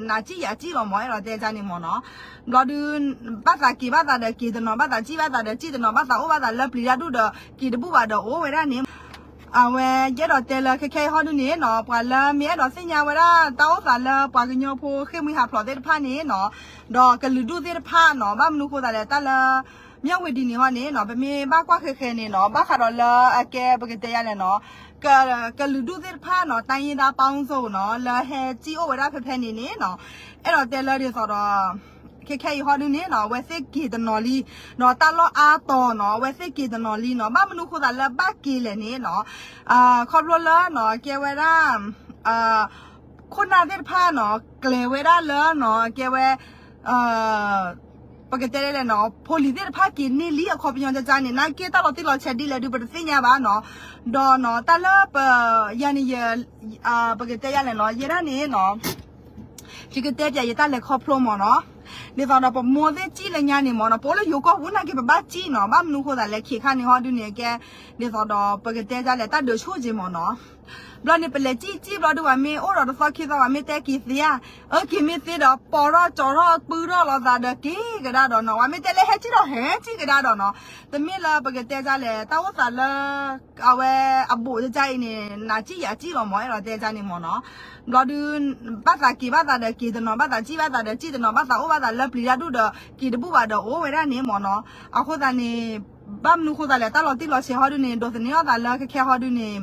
နၤစံၣ်ယၤစံၣ်လီၤမၢ် အဲၣ်ဒိးတဲဒ်န့ၣ်မၢ်နီၤ. ဘျီဒုး ဘၣ်သးက့ၤဘၣ်သးဒီးက့ၤတနီၤ, ဘၣ်သးစံၣ်ဘၣ်သးဒီးစံၣ်တနီၤ, ဘၣ်သးအိၣ်ဘၣ်သးလၢပျံၤတၢ်ဒူၣ်ဒီးက့ၤတဘူၣ်ဘၣ်ဒီးအိၣ်ဝဲဒၣ်န့ၣ် အဝဲယအဲၣ်ဒိးတဲလၢခဲခဲအံၤဟီဒုန့ၣ်နီၤ, ပှၤလၢမ့ၢ်အဲၣ်ဒိးသ့ၣ်ညါဝဲဒၣ်တၢ်အိၣ်သးလၢပှၤကညီဖိဃ့ၢ်မှံဟးဖျိးသ့ၣ်တဖၣ်န့ၣ်နီၤ, ဒီးကလုာ်ဒူၣ်သ့ၣ်တဖၣ်နီၤ, ဘၣ်မနုၤဃိသးလဲၣ် တၢ်လၢ မၠၣ်ဝ့ၤဒံးန့ၣ်ဟီန့ၣ်နီၤ, ပမ့ၢ်ဘၣ်ကွၢ်ဃဲၤဃဲၤန့ၣ်နီၤ, ဘၣ်ဃးဒီးလၢအကဲပကတဲယါလဲၣ်နီၤ, က ကလုာ်ဒူၣ်သ့ၣ်တဖၣ်နီၤ, တိုင်းရင်းသားပေါင်းစုံနီၤ, လၢဟဲစံၣ်အိၣ်ဝဲဒၣ်ဖဲဖဲန့ၣ်န့ၣ်နီၤ, အဲၣ်ဒိးတဲလၢဒ်သိးဒီး ခဲခဲအံၤဟီဒုန့ၣ်နီၤ, အဝဲသ့ၣ်က့ၤတနီၤလံ, ဒီးတၢ်လီၢ်အါတီၤနီၤ, အဝဲသ့ၣ်က့ၤတနီၤလံနီၤ, ဘၣ်မနုၤဃိသးလၢဘၣ်က့ၤလဲၣ်န့ၣ်နီၤ, ခီဖျိလၢနီၤ, ကဲဝဲဒၣ် ခိၣ်နၢ်သ့ၣ်တဖၣ်နီၤ, ကျဲၤဝဲဒၣ်လၢနီၤ, ကဲဝဲ ပကတဲလဲၣ်နီၤ, ဖိလံၤသ့ၣ်တဖၣ်က့ၤန့ၢ်လံ အခီပညီကကါန့ၣ်, နာ်က့တၢ်လီၤတံၢ်လီၤဆဲးဒ်လဲၣ်ဒုး ပတသ့ၣ်ညါဘၣ်နီၤ, ဒီးနီၤ, တၢ်လၢပ ယၤန့ၣ်ယ ပကတဲယါလဲၣ်နီၤ, ယဲဒၣ်န့ၣ်နီၤ ယကတဲပျးယတၢ်လဲၤခီဖျိမၢ်နီၤ, ဒ်သိးဒီးပမိၢ်သ့ၣ်စံၣ်လၢညါန့ၣ်မၢ်နီၤ, ပအိၣ်လၢယိၤကီၢ်ပူၤနာ်က့ ပဘၣ်စံၣ်နီၤ, ဘၣ်မနုၤဃိသးလဲၣ် ခံခါန့ၣ်ဟီဒုန့ၣ်ကဲ, ဒ်သိးဒီးပကတဲဒ်လဲၣ် တၢ်ဒုးဆိၣ်က့ၤမၢ်နီၤ, ဘျီန့ၣ် ပလဲၤစံၣ်စံၣ်ဘျီဒုး ပှၤမ့ၢ်အိၣ်ဒီးတသီခံသီ ပှၤမ့ၢ်တဲက့ၤသ့ဧါ, အၢ က့ၤမ့ၢ်သ့ဒီး ပိာ်ထီၣ်ကၠီထီၣ် ပုၢ်ထီၣ်လိာ်သးဒီးက့ၤကဒါဒီးနီၤ, ပှၤမ့ၢ်တဲလၢဟဲစံၣ်ဒီးဟဲစံၣ်ကဒါဒီးနီၤ, တမ့ၢ်လၢပကတဲဒ်လဲၣ် တၢ်အိၣ်သးလၢ အဝဲအဘူးတကါအံၤန့ၣ် နၤစံၣ်ယၤစံၣ်လီၤမၢ် အဲၣ်ဒိးတဲဒ်န့ၣ်မၢ်နီၤ, ဘျီဒုး ဘၣ်သးက့ၤဘၣ်သးဒီးက့ၤတနီၤ, ဘၣ်သးစံၣ်ဘၣ်သးဒီးစံၣ်တနီၤ, ဘၣ်သးအိၣ်ဘၣ်သးလၢပျံၤတၢ်ဒူၣ်ဒီးက့ၤတဘူၣ်ဘၣ်ဒီးအိၣ်ဝဲဒၣ်န့ၣ်မၢ်နီၤ, အဃိသတးန့ၣ် ဘၣ်မနုၤဃိသးလဲၣ် တၢ်လီၤတံၢ်လီၤဆဲးဟီဒုန့ၣ် ဒိးသန့ၤအီၣ်သးလၢခဲခဲဟီဒုန့ၣ်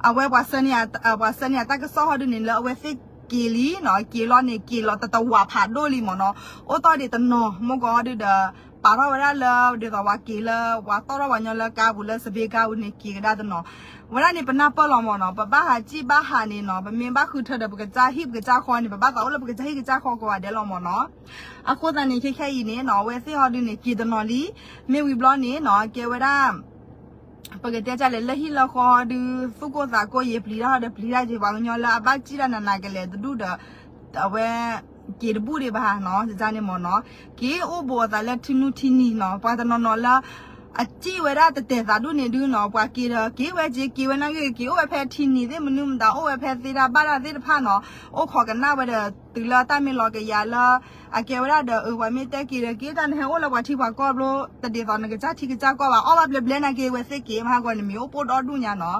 အဝဲပှၤဆှၢန့ၢ်အတၢ်ကစီၣ်ဟီဒုန့ၣ် လၢအဝဲသ့ၣ်က့ၤလံနီၤ, က့ၤလီၤန့ၣ် က့ၤလီၤတတဝးဖးဒိၣ်လံမၢ်နီၤ, အိၣ်တီၢ်ဒံးတနီၤ မုၢ်ကီၤဟီဒုဒီး ပာ်ထီၣ်ဝဲဒၣ်လၢ ဒ်သိးပှၤက့ၤလၢ ပှၤတီၢ်ထီၣ်ပှၤညီလၢကါပူၤလၢစဘ့ကါပူၤန့ၣ် က့ၤကဒါတနီၤ, ဝဲဒၣ်န့ၣ် ပနၢ်ပၢၢ်လီၤမၢ်နီၤ, ပဘၣ်ဟးစံၣ်ဘၣ်ဟးန့ၣ်နီၤ, ပမ့ၢ်ဘၣ်ဃုထၢဒီးပကစၢ်ဟံၣ်ပကစၢ်ဃီန့ၣ် ပဘၣ်သးအိၣ်လၢပကစၢ်ဟံၣ်ပကစၢ်ဃီကိးဂၤဒဲးလီၤမၢ်နီၤ, အဃိသတးန့ၣ် ခဲခဲအံၤန့ၣ်နီၤ အဝဲသ့ၣ်ဟီဒုန့ၣ် က့ၤတနီၤလံ, မ့ၢ်ဝံၤဘျီန့ၣ်နီၤ ကဲဝဲဒၣ် ပကတဲဒ်လဲၣ် လၢဟံၣ်လၢဃီဒု သူၣ်ကိၢ်သးကိၢ်ယံၤ ပျံၤတၢ်ဒီးပျံၤတၢ်ယံၤ ပှၤကညီလၢအဘၣ်စံၣ်တၢ်နးနးကလဲာ်တဒူၣ်ဒီး အဝဲ က့ၤတဘူၣ်ဒံးဘၣ်နီၤ, ဒ်န့ၣ်မၢ်နီၤ, က့ၤအိၣ်ဘူးအသးလၢထံနူထံနံၤနီၤ, ပှၤတနီၤနီၤလၢ အစံၣ်ဝဲဒၣ်တတဲာ်သးဒူၣ်န့ၣ်ဒုနီၤ, ပှၤက့ၤဒီးက့ၤဝဲက့ၤ က့ၤဝဲနာ်က့ က့ၤအိၣ်ဝဲဖဲထံနံၤသ့ၣ်မနုၤမတၤ အိၣ်ဝဲဖဲသ့တၢ်ဘၣ်တၢ်သ့ၣ်တဖၣ်နီၤ, အိၣ်ခိးကနၣ်ဝဲဒီး တုၤလၢတၢ်မ့ၢ်လီၤကယၤလၢ အကဲဝဲဒၣ်ဒီး အၢ ပှၤမ့ၢ်တဲက့ၤဒီး က့ၤတၢ်နဟဲအိၣ်လၢပှၤထံပှၤကီၢ်ဘျိ တဒ်သိးနကစၢ်ထံကစၢ်ကီၢ်ဘၣ်, အီၣ်ဘၣ်ဘျဲဘျဲနာ်က့ ဝဲသ့ၣ်က့ၤမဟါဂီၤန့ၣ် မ့ၢ်အိၣ်ပိၢ်ဒီဒူၣ်ညါနီၤ,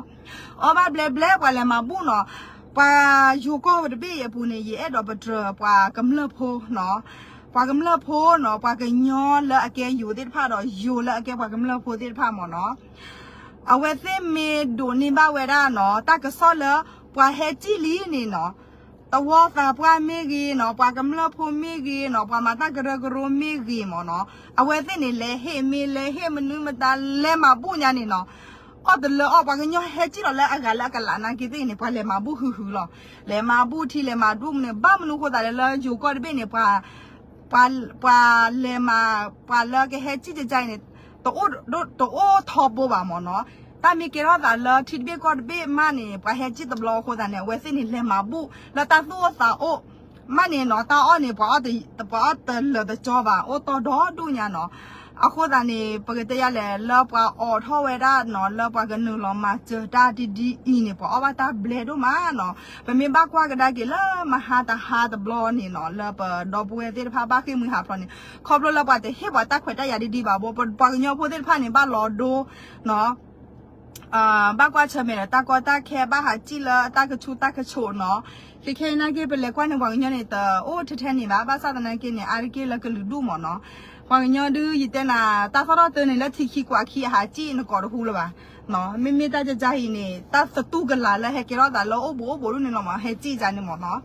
အီၣ်ဘၣ်ဘျဲဘျဲ ပှၤလဲၤမၤဘူၣ်နီၤ, ပှၤယိၤကီၢ်ဝဲတဘ့ၣ်အံၤအပူၤန့ၣ် ယအဲၣ်ဒိးပတြၢၤပှၤကမျၢၢ်ဖိနီၤ, ပှၤကမျၢၢ်ဖိနီၤ, ပှၤကညီလၢအကဲယိၤသ့ၣ်တဖၣ်ဒီး ယိၤလၢအကဲပှၤကမျၢၢ်ဖိသ့ၣ်တဖၣ်မၢ်နီၤ, အဝဲသ့ၣ်မ့ၢ်ဒိးန့ၢ်ဘၣ်ဝဲဒၣ်နီၤ တၢ်ကစီၣ်လၢ ပှၤဟဲစံၣ်လံန့ၣ်နီၤ, သဝီသးပှၢ်မ့ၢ်ဂ့ၤနီၤ, ပှၤကမျၢၢ်ဖိမ့ၢ်ဂ့ၤနီၤ, ပှၤမၤတၢ်ကရၢကရိမ့ၢ်ဂ့ၤမၢ်နီၤ, အဝဲသ့ၣ်န့ၣ် လဲၤဟ့ၣ်မ့ၢ်လဲၤဟ့ၣ်မနုၤမတၤလဲၤမၤဘူၣ်ညါန့ၣ်နီၤ, အီၣ်တလၢအီၣ် ပှၤကညီဟဲစံၣ်လီၤလၢအဂၤလၢအကလးနာ်က့သ့ၣ်န့ၣ် ပှၤလဲၤမၤဘူၣ်ဟုဟုလီၤ, လဲၤမၤဘူၣ်ထံ လဲၤမၤဘူၣ်မနုၤ ဘၣ်မနုၤဃိသးလဲၣ်လၢယိၤကီၢ်တဘ့ၣ်န့ၣ် ပှၤ ပှၤလဲၤမၤ ပှၤလၢကဟဲစံၣ်ကကါအံၤန့ၣ် တအိၣ်ထီဘိဘၣ်မၢ်နီၤ, တၢ်မ့ၢ်ကဲထီၣ်သးလၢထံတဘ့ၣ်ကီၢ်တဘ့ၣ်မးန့ၣ် ပှၤဟဲစံၣ်တဘျီအဃိသတးန့ၣ် အဝဲသ့ၣ်န့ၣ် လဲၤမၤဘူၣ်လၢတၢ်သူၣ်အိၣ်သးအိၣ် မးန့ၣ်နီၤ, တၢ်အီၣ်န့ၣ် ပှၤအီၣ်တလၢာ်တကၠီဘၣ် အိၣ်တီၢ်ဒီဒူၣ်ညါနီၤ, အဃိသတးန့ၣ် ပကတဲယါလဲၣ် လၢပှၤအိးထီၣ်ဝဲဒၣ်နီၤ လၢပှၤကနုာ်လီၤမၤစၢၤတၢ်ဒ်ဒ်အံၤန့ၣ် ပှၤအီၣ်ဘၣ်တၢ်ဘျဲဒိၣ်မးနီၤ, ပမ့ၢ်ဘၣ်ကွၢ်ကဒါက့ၤလၢမဟါတဟါတဘျီန့ၣ်နီၤ လၢပဒီပုၢ်ဝဲၢ်သ့ၣ်တဖၣ်ဘၣ်ဃ့ၢ်မှံဟးဖျိးန့ၣ် ခီဖျိလၢပှၤတဟ့ၣ်ပှၤတၢ်ခွဲးတၢ်ယာ်ဒ်ဒ်ဘၣ်ဘိ ပှၤကညီဖိသ့ၣ်တဖၣ်န့ၣ် ဘၣ်လီၤဒိနီၤ ဘၣ်ကွၢ်ဆၢၣ်မဲာ်ဒီးတၢ်ကီတၢ်ခဲ ဘၣ်ဟးစံၣ်လၢတၢ်ကဆူးတၢ်ကဆူးနီၤ, ခဲခဲအံၤနာ်က့ ပလဲၤကွၢ်န့ၣ် ပှၤကညီန့ၣ် တအိၣ်ထဲထဲန့ၣ်ဘၣ်, ဘၣ်ဆၣ်သနာ်က့န့ၣ် အါတက့ၢ်လၢကလုာ်ဒူၣ်မၢ်နီၤ, ပှၤကညီဒုး ယတဲနၤ တၢ်သီၣ်ထီၣ်တၢ်န့ၣ် လၢထံခံကွၢ်ခံအဟးစံၣ်နကိးတဟူလၢၤဘၣ်, မ့မ့ၢ်တၢ်ကကါအံၤန့ၣ် တၢ်သတူၢ်ကလာ်လၢဟဲကဲထီၣ်သးလၢအိၣ်ဘူးအိၣ်ဘူးဒ်န့ၣ်လီၤမၢ်, ဟဲစံၣ်ကန့ၣ်မၢ်နီၤ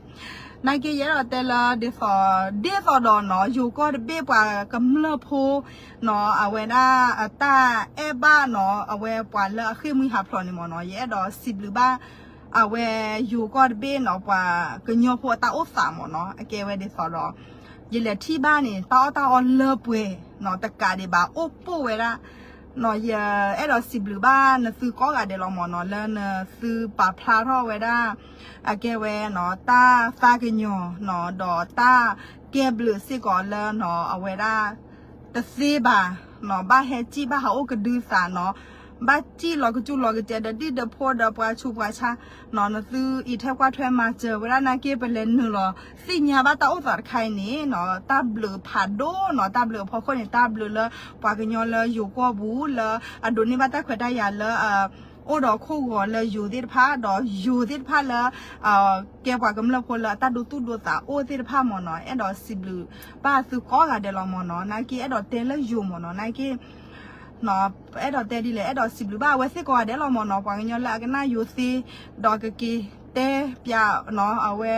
နာ်က့ ယအဲၣ်ဒိးတဲလၢ ဒ်သိး ဒ်သိးဒီးနီၤ ယိၤကီၢ်တဘ့ၣ်ပှၤကမျၢၢ်ဖိနီၤ အဝဲဒၣ်အတၢ်အဲၣ်ဘၣ်နီၤ အဝဲပှၤလၢအဃ့ၢ်မှံဟးဖျိးန့ၣ်မၢ်နီၤ ယအဲၣ်ဒိးစံးဘျုးဘၣ် အဝဲယိၤကီၢ်တဘ့ၣ်နီၤ ပှၤကညီဖိအတၢ်အိၣ်သးမၢ်နီၤ အကဲဝဲဒ်သိးဒီး ယလဲၤထံၣ်ဘၣ်န့ၣ် တၢ်အီၣ်တၢ်အီလၢပှဲၤနီၤ တကးဒံးဘၣ် အိၣ်ပိၢ်ဝဲဒၣ် ယအဲၣ်ဒိးစံးဘျုးဘၣ်နသုကိးဂၤဒဲးလီၤမၢ်နီၤ လၢနသုပာ်ဖျါထီၣ်ဝဲဒၣ် အကဲဝဲနီၤ တၢ်သးကညီၤနီၤ ဒီးတၢ်ကဲဘျုးစ့ၢ်ကီးလၢနီၤ အဝဲဒၣ် တသ့ဘၣ်နီၤ ဘၣ်ဟဲစံၣ်ဘၣ်ဟးအိၣ်ကဒုသးနီၤ ဘၣ်စံၣ်လီၤကစူၣ်လီၤကစဲးဒီးဒံၣ်ဒီးဖိဒီးပှၤဆူးပှၤဆါနီၤ, နသုအံးထွဲကွၢ်ထွဲမၤစၢၤဝဲဒၣ်နာ်က့ ပလဲၤနုာ်လီၤသ့ၣ်ညါဘၣ်တၢ်အိၣ်သးတခါအံၤန့ၣ်နီၤ, တၢ်ဘျုးဖးဒိၣ်နီၤ, တၢ်ဘျုးအဖီခိၣ်န့ၣ် တၢ်ဘျုးလၢပှၤကညီလၢယိၤကီၢ်ပူၤလၢအဒိးန့ၢ်ဘၣ်တၢ်ခွဲးတၢ်ယာ်လၢ အိၣ်ဒီးခိၣ်ဂီၤလၢယိၤသ့ၣ်တဖၣ် ဒီးယိၤသ့ၣ်တဖၣ်လၢ ကဲပှၤကမျၢၢ်ဖိလၢအတၢ်ဒိသူၣ်ဒိသးအိၣ်သ့ၣ်တဖၣ်မ့ၢ်နီၤ, အဲၣ်ဒိးစံးဘျုးဘၣ်သုကိးဂၤဒဲးလီၤမ့ၢ်နီၤ, နာ်က့အဲၣ်ဒိးတဲလၢယိၤမ့ၢ်နီၤ, နာ်က့ အဲၣ်ဒိးတဲဒ်လဲၣ်, အဲၣ်ဒိးစံးဘျုးဘၣ်အဝဲသ့ၣ်ကိးဂၤဒဲးလီၤမ့ၢ်နီၤ, ပှၤကညီလၢအကနၣ်ယိၤသ့, ဒီးကက့ၤတဲပၠးအဝဲ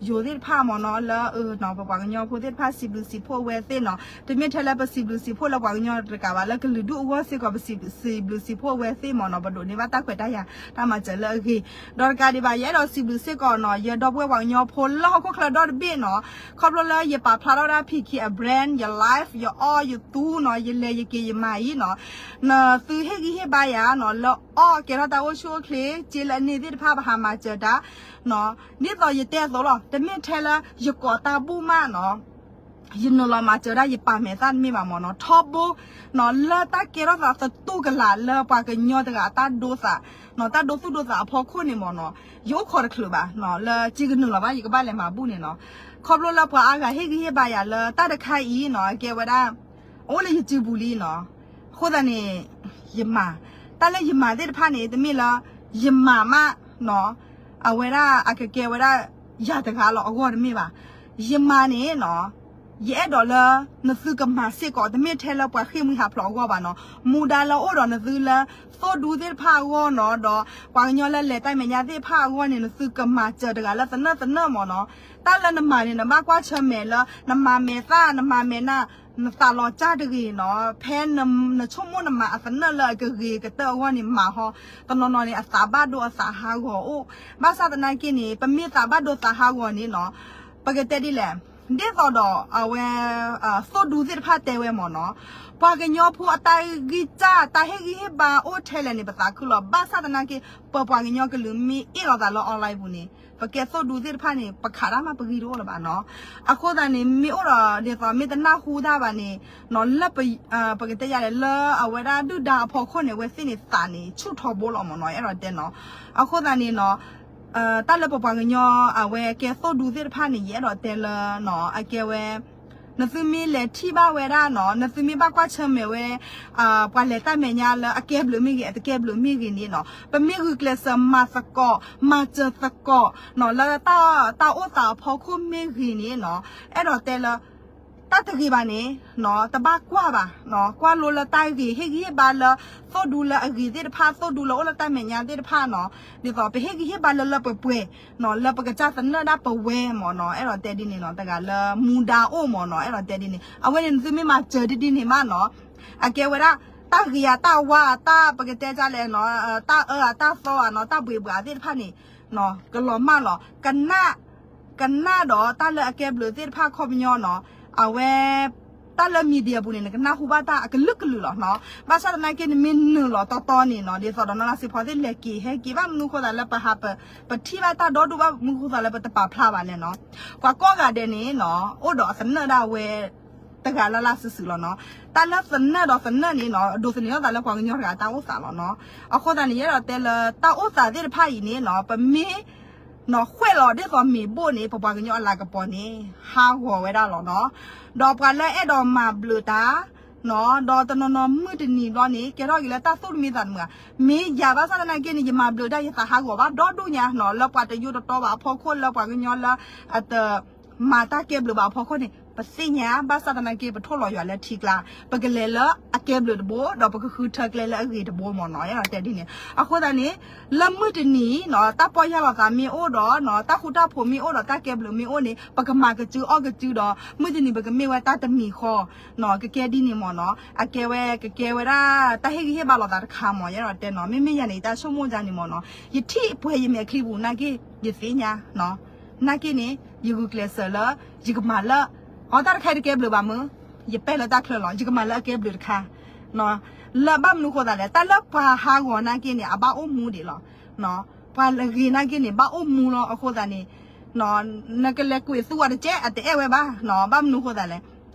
ယိၤသ့ၣ်တဖၣ်မ့ၢ်နီၤ, လၢ ပပှၤကညီဖိသ့ၣ်တဖၣ်စံးဘျုးစံးဖှိၣ်အဝဲသ့ၣ်နီၤ, တမ့ၢ်ထဲလၢပစံးဘျုးစံးဖှိၣ်လၢပှၤကညီတကးဘၣ်, လၢကလုာ်ဒူၣ်အဂီၢ်စ့ၢ်ကီး ပစံးဘျုးစံးဖှိၣ်အဝဲသ့ၣ်မ့ၢ်နီၤ, ပဒိးန့ၢ်ဘၣ်တၢ်ခွဲးတၢ်ယာ် တၢ်မၤစၢၤလၢအဂ့ၤ, ဒီးတကးဒံးဘၣ် ယအဲၣ်ဒိးစံးဘျုးစ့ၢ်ကီးနီၤ, ယဒီပုၢ်ဝဲၢ်ပှၤကညီဖိလၢဟီၣ်ခိၣ်ချၢဒီတဘ့ၣ်နီၤ, ခီဖျိလၢယပာ်ဖျါထီၣ်ဝဲဒၣ် ဖံးခံ အ brand, ယ life, ယအီၣ်ယသူနီၤ, ယလဲၤယက့ၤယမၤအံၤနီၤ, နသုဟ့ၣ်ဂံၢ်ဟ့ၣ်ဘါယၤနီၤ, လၢအီၣ်ကဲထီၣ်တၢ်အိၣ်ဆူၣ်အိၣ်ချ့, စ့လၢအန့ၢ်သ့ၣ်တဖၣ် ပဟးမၤစၢၤတၢ် ဒ်သိးယတဲအသိးလီၤ, တမ့ၢ်ထဲလၢယကိးတၢ်ဘူၣ်မးနီၤ, ယနုာ်လီၤမၤစၢၤဒၣ်ယပာ်မဲာ်သၣ်တမ့ၢ်ဘၣ်မ့ၢ်နီၤ, ထီဘိ လၢတၢ်ကဲထီၣ်သးသတူၢ်ကလာ်လၢပှၤကညီတဂၤအတၢ်ဒိသး, တၢ်ဒိသူၣ်ဒိသးအဖီခိၣ်န့ၣ်မ့ၢ်နီၤ, ယအိၣ်ခိးတချုးဘၣ်, လၢစ့ကနုာ်လီၤဘၣ် ယကဘၣ်လဲၤမၤဘူၣ်န့ၣ်နီၤ, ခီဖျိလၢပှၤအါဂၤဟ့ၣ်ဂံၢ်ဟ့ၣ်ဘါယၤလၢတၢ်တခါအံၤနီၤ, အကဲဝဲဒၣ် အအိၣ်လၢယစုပူၤလံနီၤ, အဃိသတးန့ၣ် ယမၤ, တၢ်လၢယမၤသ့ၣ်တဖၣ်န့ၣ် တမ့ၢ်လၢ ယမၤမးနီၤ, အဝဲဒၣ်အကကဲဝဲဒၣ် ယၤတဂၤလီၤအဂီၢ်တမ့ၢ်ဘၣ်, ယမၤန့ၣ်နီၤ, ယအဲၣ်ဒိးလၢ နသုကမၤစ့ၢ်ကီး တမ့ၢ်ထဲလၢပှၤဃ့ၢ်မှံဟးဖျိးအဂီၢ်ဘၣ်နီၤ, မူဒါလၢအိၣ်ဒီးနသုလၢ သိၣ်ဒူသ့ၣ်တဖၣ်အဂီၢ်နီၤ, ဒီးပှၤကညီလၢလဲၤတၢ်မဲာ်ညါသ့ၣ်တဖၣ်အဂီၢ်န့ၣ် နသုကမၤစၢၤတဂၤလၢသနၢၣ်သနၢၣ်မ့ၢ်နီၤ, တၢ်လၢနမၤန့ၣ် နဘၣ်ကွၢ်ဆၢၣ်မဲာ်လၢ နမၤမဲာ်သၣ် နမၤမဲာ်နၢ် နသးလီၤစၢ်တဂ့ၤနီၤ, ဖဲနဆိကမိၣ်နမၤအသနၢၣ်လၢအကဂ့ၤကတၢၢ်အဂီၢ်န့ၣ် မၤဟီ, တနီၤနီၤန့ၣ် အသးဘၣ်ဒိအသးဟးဂီၤအိၣ်, ဘၣ်ဆၣ်သနာ်က့န့ၣ် ပမ့ၢ်သးဘၣ်ဒိသးဟးဂီၤန့ၣ်နီၤ, ပကတဲဒ်လဲၣ်, ဒ်သိးဒီးအဝဲ သိၣ်ဒူသ့ၣ်တဖၣ်တဲဝဲမ့ၢ်နီၤ, ပှၤကညီဖိအတၢ်ဂံၢ်စၢ် တၢ်ဟ့ၣ်ဂံၢ်ဟ့ၣ်ဘါအိၣ်ထဲလဲၣ်န့ၣ် ပသးခုလီၤ, ဘၣ်ဆၣ်သနာ်က့ ပပှၤကညီကလုာ်မ့ၢ်အ့ၣ်လိာ်သးလၢ online ပူၤန့ၣ် ပကဲသိၣ်ဒူသ့ၣ်တဖၣ်န့ၣ် ပခးတၢ်မးပဂံၢ်တအိၣ်လၢၤဘၣ်နီၤ, အဃိသတးန့ၣ် မ့ၢ်အိၣ်ဒီးဒ်သိးမ့ၢ်တနၢ်ဟူတၢ်ဘၣ်န့ၣ်နီၤ, လၢ ပကတဲယၤလဲၣ် လၢအဝဲဒၣ်ဒုၣ်ဒါအဖီခိၣ်န့ၣ် အဝဲသ့ၣ်န့ၣ်သးန့ၣ် ဆူၣ်ထီဘိလီၤမ့ၢ်နီၤ, အဲၣ်ဒိးတဲနီၤ, အဃိသတးန့ၣ်နီၤ တၢ်လၢပပှၤကညီအဝဲကဲသိၣ်ဒူသ့ၣ်တဖၣ်န့ၣ် ယအဲၣ်ဒိးတဲလၢနီၤ အကဲဝဲ နသုမ့ၢ်လဲၤထံၣ်ဘၣ်ဝဲဒၣ်နီၤ, နသုမ့ၢ်ဘၣ်ကွၢ်ဆၢၣ်မဲာ်ဝဲ ပှၤလဲၤတၢ်မဲာ်ညါလၢအကဲဘျုးမ့ၢ်ဂ့ၤ အတကဲဘျုးမ့ၢ်ဂ့ၤန့ၣ်နီၤ, ပမ့ၢ်ဂုာ်ကျဲးစၢးမၤသကိး မၤစၢၤသကိးနီၤ, လၢတၢ်အိၣ်သးအဖီခိၣ်မ့ၢ်ဂ့ၤန့ၣ်နီၤ, အဲၣ်ဒိးတဲလၢ တၢ်တဂ့ၤဘၣ်န့ၣ် တဘၣ်ကွၢ်ဘၣ်, ကွၢ်လိလၢတၢ်ဂ့ၤ ဟ့ၣ်ဂံၢ်ဟ့ၣ်ဘါလၢ သိၣ်ဒူလၢအဂ့ၤသ့ၣ်တဖၣ် သိၣ်ဒူလၢအိၣ်လၢတၢ်မဲာ်ညါသ့ၣ်တဖၣ်နီၤ, ဒ်သိးပဟ့ၣ်ဂံၢ်ဟ့ၣ်ဘါလၢလၢပှဲၤပှဲၤ လၢပကစၢ်သနၢၣ်ဒၣ်ပဝဲမ့ၢ်နီၤ, အဲၣ်ဒိးတဲဒ်န့ၣ်နီၤ, တဂၤလၢမူဒါအိၣ်မ့ၢ်နီၤ, အဲၣ်ဒိးတဲဒ်န့ၣ် အဝဲန့ၣ်နသုမ့ၢ်မၤစၢၤဒ်ဒ်န့ၣ်မးနီၤ, အကဲဝဲဒၣ် တၢ်ဂ့ၤဧါ တၢ်ဝါဧါ တၢ်ပကတဲဒ်လဲၣ်နီၤ, တၢ်အၢဧါ တၢ်သီဧါနီၤ, တၢ်ဘှ့းဘှးသ့ၣ်တဖၣ်န့ၣ် ကလီၤမၢ်လီၤ, ကနၣ် ကနၣ်ဒီးတၢ်လၢအကဲဘျုးသ့ၣ်တဖၣ်ခီပညီနီၤ, အဝဲ တၢ်လၢ media ပူၤန့ၣ် နကနၢ်ဟူဘၣ်တၢ်အကလုာ်ကလုာ်လီၤနီၤ, ဘၣ်ဆၣ်သနာ်က့ နမ့ၢ်နုာ်လီၤတီတီန့ၣ်နီၤ, ဒ်သိးဒီးနီၢ်လါစ့ဖီသ့ၣ်လဲၤက့ၤဟဲက့ၤ ဘၣ်မနုၤဃိသးလၢပဟး ပထံၣ်ဘၣ်တၢ်ဒီဒူၣ် ဘၣ်မနုၤဃိသးလၢပတပာ်ဖျါဘၣ်လဲၣ်နီၤ, ပှၤကိးဂၤဒဲးန့ၣ်နီၤ အိၣ်ဒီးအသနၢၣ်ဒၣ်ဝဲ တဂၤလၢ်လၢ်စုာ်စုာ်လီၤနီၤ, တၢ်လၢသနၢၣ်ဒီးသနၢၣ်န့ၣ်နီၤ ဒိးသန့ၤထီၣ်သးလၢပှၤကညီတဂၤတၢ်အိၣ်သးလီၤနီၤ, အဃိသတးန့ၣ် ယအဲၣ်ဒိးတဲလၢတၢ်အိၣ်သးသ့ၣ်တဖၣ်အံၤန့ၣ်နီၤ ပမ့ၢ် နီၤ ဃဲၣ်လီၤဒ်သိးမ့ၢ်ဘိၣ်န့ၣ် ပပှၤကညီအလၤကပီၤန့ၣ် ဟးဂီၤဝဲဒၣ်လီၤနီၤ, ဒီးပှၤလၢအဲၣ်ဒိးမၤဘျုးတၢ် နီၤ ဒီးတနီၤနီၤမုၢ်တနံၤဘျီန့ၣ် ကဲထီၣ်က့ၤလၢတၢ်သူၣ်တမံသးတမုာ်ဧါ, မ့ၢ်ယၤဘၣ်ဆၣ်သနာ်က့န့ၣ် ယမၤဘျုးတၢ်ယသးဟးဂီၤဘၣ်ဒီဒူၣ်ညါနီၤ, လၢပှၤတယိတတီဘၣ်အဖီခိၣ် လၢပှၤကညီလၢအတ မၤတၢ်ကဲဘျုးဘၣ်အဖီခိၣ်န့ၣ် ပသ့ၣ်ညါ ဘၣ်ဆၣ်သနာ်က့ ပထိၣ်လီၤယွၤလၢထံကျါ, ပကလဲၤလၢအကဲဘျုးတဘိ ဒီးပကဃုထၢကျဲလၢအဂ့ၤတဘိမ့ၢ်နီၤ, ယအဲၣ်ဒိးတဲဒ်န့ၣ်. အဃိသတးန့ၣ် လၢမုၢ်တနံၤနီၤ တၢ်ပီၢ်ယၢ်လီၤသးမ့ၢ်အိၣ်ဒီး တၢ်ဃူတၢ်ဖိးမ့ၢ်အိၣ်ဒီး တၢ်ကဲဘျုးမ့ၢ်အိၣ်န့ၣ် ပကမၤကစုအီၣ်ကစုဒီး မုၢ်တနံၤပကမ့ၢ်ဝဲတၢ်တမံၤဃီ ကကဲဒ်န့ၣ်မ့ၢ်နီၤ, အကဲဝဲ ကကဲဝဲဒၣ် တၢ်ဟ့ၣ်ဂံၢ်ဟ့ၣ်ဘါလိာ်သးတခါမ့ၢ် ယအဲၣ်ဒိးတဲနီၤ, မ့မ့ၢ်ယၤန့ၣ် ယတၢ်ဆိကမိၣ်ဒ်န့ၣ်မ့ၢ်နီၤ, ယထံၣ်ပှဲၤယမဲာ်ချံပူၤနာ်က့ ယသ့ၣ်ညါ နာ်က့န့ၣ် ယဂုာ်ကျဲးစၢးလၢ ယကမၤလၢ အီ တၢ်တခါအံၤတကဲဘျုးဘၣ်မုၢ်, ယပဲာ်လၢတၢ်ချၢလီၤ, ယကမၤလၢအကဲဘျုးတခါ လၢဘၣ်မနုၤဃိသးလဲၣ်, တၢ်လၢပှၤဟးဂီၤနာ်က့န့ၣ် အဘၣ်အိၣ်မူဒံးလီၤ, ပှၤဂ့ၤနာ်က့န့ၣ် ဘၣ်အိၣ်မူလီၤ. အဃိသတးန့ၣ် နကလဲၤကွံာ်သူအီၤတကဲ အတအဲၣ်ဝဲဘၣ်, ဘၣ်မနုၤဃိသးလဲၣ်,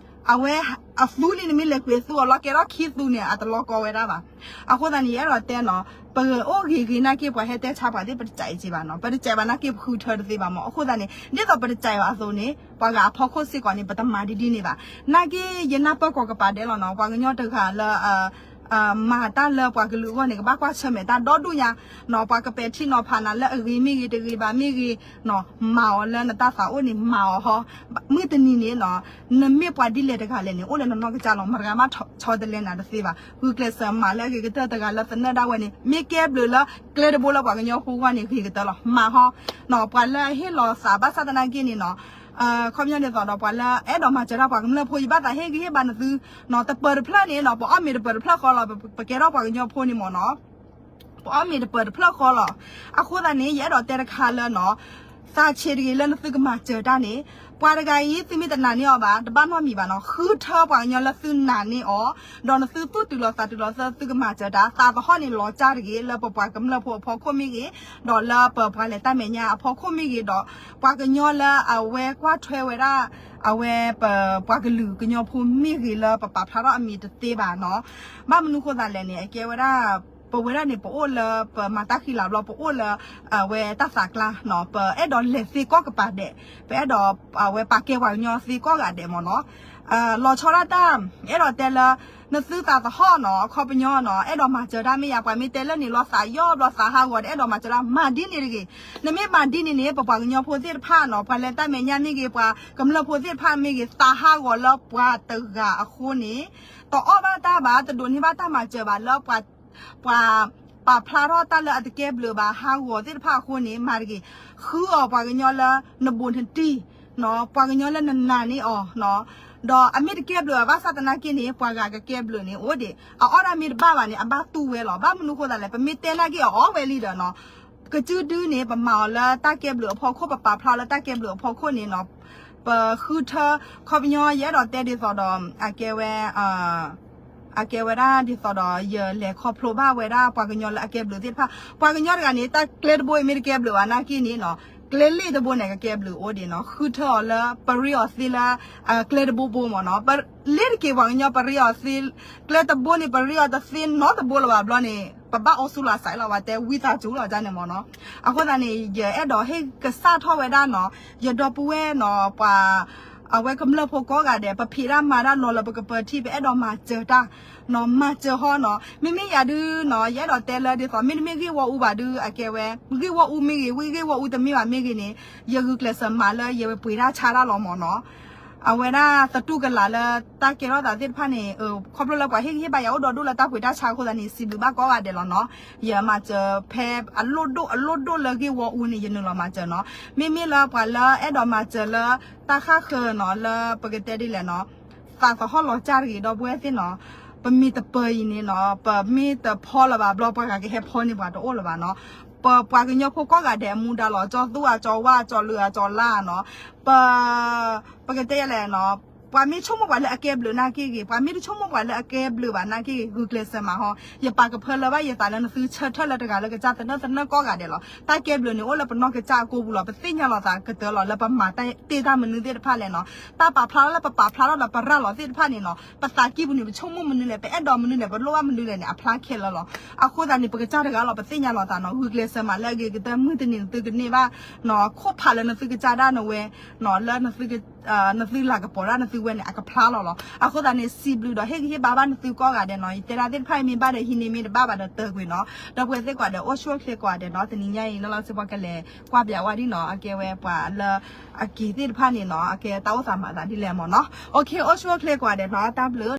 အဝဲအသူလံန့ၣ် မ့ၢ်လဲၤကွံာ်အသူအီၤလီၤ ကဲထီၣ်ခံသူန့ၣ် အတလီၤကီဝဲဒၣ်ဘၣ်. အဃိသတးန့ၣ် ယအဲၣ်ဒိးတဲနီၤ, ပအိၣ်ဂ့ၤဂ့ၤနာ်က့ ပှၤဟဲတဲဆါပှၤသ့ၣ် ပတစဲးအံၤဘၣ်နီၤ, ပတစဲးဘၣ်နာ်က့ ပဃုထၢတသ့ဘၣ်မၢ်. အဃိသတးန့ၣ် ဒ်သိးပတစဲးဘၣ်အသိးန့ၣ် ပှၤဂၤအဖီခိၣ်စ့ၢ်ကီးန့ၣ် ပတမၤဒ်ဒ်န့ၣ်ဘၣ်. နာ်က့ ယနၢ်ပၢၢ်ကီးကပၤဒဲးလီၤနီၤ, ပှၤကညီတဂၤလၢ မၤတၢ်လၢပှၤကလုာ်အဂီၢ်န့ၣ် ကဘၣ်ကွၢ်ဆၢၣ်မဲာ်တၢ်ဒီဒူၣ်ညါနီၤ, ပှၤကပဲာ်ထံနီၤဖးနၤလၢအဂ့ၤမ့ၢ်ဂ့ၤ တဂ့ၤဘၣ်မ့ၢ်ဂ့ၤနီၤ, မၤအီၤလၢနတၢ်သးအိၣ်န့ၣ် မၤအီၤဟီ. မုၢ်တနံၤန့ၣ်နီၤ, နမ့ၢ်ပှၤဒ်လဲၣ်တဂၤလဲၣ်န့ၣ် အိၣ်လၢနနီၢ်ကစၢ်လီၤ, မတဂၤမးဆီတလဲနၤတသ့ဘၣ်. ဂုာ်ကျဲးစၢးမၤလၢအဂ့ၤကတၢၢ် တဂၤလၢသနၢၣ်ဒၣ်ဝဲန့ၣ် မ့ၢ်ကဲဘျုးလၢကျဲတဘိလၢပှၤကညီဖိအဂီၢ်န့ၣ် ဂ့ၤကတၢၢ်လီၤ, မၤဟီ. ပှၤလၢအဟ့ၣ်လီၤသးဘၣ်ဆၣ်သနာ်က့န့ၣ်နီၤ, ခီပညီဒ်သိးဒီး ပှၤလၢအဲၣ်ဒိးမၤစၢၤတၢ်ပှၤကမျၢၢ်ဖိ ယဘၣ်သးဟ့ၣ်ဂံၢ်ဟ့ၣ်ဘါနသုနီၤ, တပၢၤတဖျၢၣ်န့ၣ်နီၤ, ပအီၣ်မ့ၤတပၢၤတဖျၢၣ်ဃီလီၤ, ပကဲထီၣ်ပှၤကညီဖိန့ၣ်မၢ်နီၤ. ပအီၣ်မ့ၤတပၢၤတဖျၢၣ်ဃီလီၤ. အဃိသတးန့ၣ် ယအဲၣ်ဒိးတဲတခါလၢနီၤ, သးဆံးတဂ့ၤလၢနသုကမၤစၢၤတၢ်န့ၣ်, ပှၤတဂၤအံၤ သုမ့ၢ်တနာ်န့ၢ်အီၤဘၣ် တဘၣ်နီတမံၤဘၣ်နီၤ, ဃုထၢပှၤကညီလၢသုနာ်န့ၢ်အီၤ, ဒီးနသုသူၣ်တုၤလီၤသးတုၤလီၤသး သုကမၤစၢၤတၢ်, သးသဟီၣ်န့ၣ်လီၤကၢ်တဂ့ၤ လၢပပှၤကမျၢၢ်ဖိအဖီခိၣ်မ့ၢ်ဂ့ၤ, ဒီးလၢပပှၤလဲၤတၢ်မဲာ်ညါအဖီခိၣ်မ့ၢ်ဂ့ၤ, ဒီးပှၤကညီလၢအဝဲကွၢ်ထွဲဝဲဒၣ် အဝဲပပှၤကလုာ်ကညီဖိမ့ၢ်ဂ့ၤ လၢပပာ်ဖျါထီၣ်အမံၤတသ့ဘၣ်နီၤ. ဘၣ်မနုၤဃိသးလဲၣ်န့ၣ် အကဲဝဲဒၣ် ပဝဲဒၣ်န့ၣ် ပအိၣ်လၢပမၤတၢ်ဃံလၤဘျီ ပအိၣ်လၢ အဝဲတၢ်သးကျါနီၤ, ပအဲၣ်ဒိးလဲၤသ့ကိးကပၤဒဲး, ပအဲၣ်ဒိး အဝဲပာ်ကဲပှၤကညီသ့ကိးဂၤဒဲးမၢ်နီၤ. လီၤဆီဒၣ်တၢ် အဲၣ်ဒိးတဲလၢ နသုသးသဟီၣ်နီၤ, အခီပညီနီၤ, အဲၣ်ဒိးမၤစၢၤတၢ်မ့ၢ်ယါ, ပှၤမ့ၢ်တဲလၢန့ၣ်လီၤ သးယီၢ်ဘျီ သးဟးဂီၤဒီး အဲၣ်ဒိးမၤစၢၤတၢ် မၤဒ်န့ၣ်တဂ့ၤ. နမ့ၢ်မၤဒ်န့ၣ်န့ၣ် ပပှၤကညီဖိသ့ၣ်တဖၣ်နီၤ, ပှၤလဲၤတၢ်မဲာ်ညါမ့ၢ်ဂ့ၤ, ပှၤကမျၢၢ်ဖိသ့ၣ်တဖၣ်မ့ၢ်ဂ့ၤ, သးဟးဂီၤလၢပှၤတဂၤအဃိန့ၣ် တအီၣ်ဘၣ်တၢ်ဘၣ်, တဒိးန့ၢ်ဘၣ်တၢ်မၤစၢၤဘၣ်လၢ ပှၤပာ်ဖျါထီၣ်တၢ်လၢအတကဲဘျုးဘၣ် ဟးဂီၤသ့ၣ်တဖၣ်အဃိန့ၣ် မၤတဂ့ၤ. ဃုအီၤပှၤကညီလၢနဘူးနတံၢ်, ပှၤကညီလၢနနာ်န့ၢ်အီၤ, ဒီးအမ့ၢ်တကဲဘျုးဘၣ်ဆၣ်သနာ်က့န့ၣ် ပှၤဂၤကကဲဘျုးန့ၣ် အိၣ်ဒံး, အအီၣ်တၢ်မ့ၢ်တဘၣ်ဘၣ်န့ၣ် အဘၣ်တူၢ်ဝဲလီၤ. ဘၣ်မနုၤဃိသးလဲၣ်, ပမ့ၢ်တဲနာ်က့အီၤဝဲလံဒီးနီၤ, ကစုဒုန့ၣ် ပမၤအီၤလၢတၢ်ကဲဘျုးအဖီခိၣ်, ပပာ်ဖျါလၢတၢ်ကဲဘျုးအဖီခိၣ်န့ၣ်နီၤ, ပဃုထၢ ခီပညီ ယအဲၣ်ဒိးတဲဒ်သိးဒီး အကဲဝဲ အကဲဝဲဒၣ်ဒ်သိးဒီး ယလဲၤခီဖျိဘၣ်ဝဲဒၣ်ပှၤကညီလၢအကဲဘျုးသ့ၣ်တဖၣ်, ပှၤကညီတဂၤန့ၣ် တၢ်ကျဲတဘိအံၤမ့ၢ်တကဲဘျုးဘၣ်နာ်က့န့ၣ်နီၤ, ကျဲလ့ၣ်တဘိန့ၣ် ကကဲဘျုးအိၣ်ဒံးနီၤ, ဃုထၢအီၤလၢပရ့အီၤသ့လၢ ကျဲတဘိဘိမၢ်နီၤ, လ့ၣ်တက့ၤပှၤကညီပရ့အီၤသ့, ကျဲတဘိန့ၣ် ပရ့အီၤတသ့နီတဘိလၢၤဘၣ်ဘျီန့ၣ် ပဘၣ်အိၣ်ဆူၣ်လီၤစဲးလီၤ ပှၤတဲဝံသးစူၤလီၤန့ၣ်မၢ်နီၤ. အဃိသတးန့ၣ် ယအဲၣ်ဒိးဟ့ၣ်ကစၢ်ထီၣ်ဝဲဒၣ်နီၤ, ယဒီပုၢ်ဝဲၢ်နီၤ, ပှၤ အဝဲကမျၢၢ်ဖိကိးဂၤဒဲး ပဖံးတၢ်မၤတၢ်လီၤလၢပကပၢၤထံ ပအဲၣ်ဒိးမၤစၢၤတၢ်နီၤ, မၤစၢၤဟီနီၤ. မ့မ့ၢ်ယၤဒုနီၤ, ယအဲၣ်ဒိးတဲလၢဒ်သိး မ့တမ့ၢ်ဂ့ၢ်ဝီအူဘၣ်ဒု အကဲဝဲ ဂ့ၢ်ဝီအူမ့ၢ်ဂ့ၤ, ဝံဂ့ၢ်ဝီအူတမ့ၢ်ဘၣ်မ့ၢ်ဂ့ၤန့ၣ်, ယဂုာ်ကျဲးစၢးမၤလၢယပှ့ၤတၢ်ဆါတၢ်လီၤမၢ်နီၤ. အဝဲဒၣ်သတူၢ်ကလာ်လၢတၢ်ကဲထီၣ်သးသ့ၣ်တဖၣ်န့ၣ်, ခီဖျိလၢပှၤဟ့ၣ်ဂံၢ်ဟ့ၣ်ဘါယၤအိၣ်ဒီးဒိၣ်လၢတၢ်ပှ့ၤတၢ်ဆါအဃိသတးန့ၣ် စံးဘျုးဘၣ်ကိးဂၤဒဲးလီၤနီၤ. ယမၤစၢၤဖဲအလိၣ်ဒိၣ်အလိၣ်ဒိၣ်လၢဂ့ၢ်ဝီအူန့ၣ် ယနုာ်လီၤမၤစၢၤနီၤ. မ့မ့ၢ်လၢပှၤလၢအဲၣ်ဒိးမၤစၢၤလၢတၢ်ဃၣ်ဃၢၤနီၤ, လၢပကတဲဒ်လဲၣ်နီၤ, သးသဟီၣ်လီၤစၢ်တဂ့ၤ ဒီပုၢ်ဝဲၢ်သ့ၣ်နီၤ, ပမ့ၢ်တပၢၤအံၤန့ၣ်နီၤ, ပမ့ၢ်တဖီလၢၤဘၣ်ဘျီ ပှၤဂၤကဟဲဖီန့ၢ်ပှၤတအိၣ်လၢၤဘၣ်နီၤ. ပပှၤကညီဖိကိးဂၤဒဲးအမူဒါလီၤ, ကၠီသူအကၠီဝါ ကၠီလုာ်အကၠီလါနီၤ, ပ ပကတဲယလဲၣ်နီၤ, ပှၤမ့ၢ်ဆိကမိၣ်ပှၤလၢအကဲဘျုးနာ်က့ဂ့ၤ, ပှၤမ့ၢ်တဆိကမိၣ်ပှၤလၢအကဲဘျုးဘၣ်နာ်က့ဂ့ၤ, ဂုာ်ကျဲးစၢးမၤဟီ, ယပာ်ကဖၢလၢၤဘၣ်ယသးလၢနသုဆၢထၢၣ်လၢတဂၤလၢကစၢ်သနၢၣ်သနၢၣ်ကိးဂၤဒဲးလီၤ. တၢ်ကဲဘျုးန့ၣ်အိၣ်လၢပနီၢ်ကစၢ်အကိပူၤလီၤ, ပသ့ၣ်ညါလီၤသးကတၢၢ်လီၤ, လၢပမၤတၢ်တ့ၢ်တၢ်မနုၤသ့ၣ်တဖၣ်လဲၣ်နီၤ, တၢ်ပာ်ဖျါထီၣ်လၢပပာ်ဖျါထီၣ်ဒီးပရၤလီၤသ့ၣ်တဖၣ်န့ၣ်နီၤ, ပသးကံၢ်ပူၤန့ၣ် ပဆိကမိၣ်မနုၤလဲၣ်, ပအဲၣ်ဒိးမနုၤလဲၣ်, ပလိၣ်ဘၣ်မနုၤလဲၣ်န့ၣ် အဖျါခဲလၢာ်လီၤ. အဃိသတးန့ၣ် ပကစၢ်တဂၤလီၤ ပသ့ၣ်ညါလီၤသးနီၤ, ဂုာ်ကျဲးစၢးမၤလၢအဂ့ၤကတၢၢ် မုၢ်တနံၤနသုကန့ၢ်ဘၣ်နီၤ, ခိၣ်ဖးလၢနသုကစၢ်ဒၣ်နဝဲနီၤ, လၢ နသုလၤကပီၤဒၣ်နသုဝဲန့ၣ် အကဖျါလီၤလီၤ. အဃိသတးန့ၣ် စံးဘျုးဒီးဟ့ၣ်ဂံၢ်ဟ့ၣ်ဘါဘၣ်နသုကိးဂၤဒဲးနီၤ, ယတဲဒၣ်သ့ၣ်တဖၣ်အံၤမ့ၢ်ဘၣ်ဒီးဟံးန့ၢ်, မ့ၢ်တဘၣ်ဘၣ်ဒီးတၢၢ်ကွံာ်နီၤ, ဒီပုၢ်ဝဲၢ်သ့ၣ်ကိးဂၤဒဲး အိၣ်ဆူၣ်အိၣ်ချ့ကိးဂၤဒဲးနီၤ, တနံၤညါအံၤ လီၤလီၤဆ့ပှၤကလဲၤကွၢ်ပၠးဝဲဒ်နီၤ, အကဲဝဲပှၤလၢအက့ၤသ့ၣ်တဖၣ်န့ၣ်နီၤ, အကဲတၢ်အိၣ်သးမၤသးဒ်လဲၣ်မၢ်နီၤ. အိၣ်ခ့ အိၣ်ဆူၣ်အိၣ်ချ့ကိးဂၤဒဲးနီၤ, တၢ်ဘျုး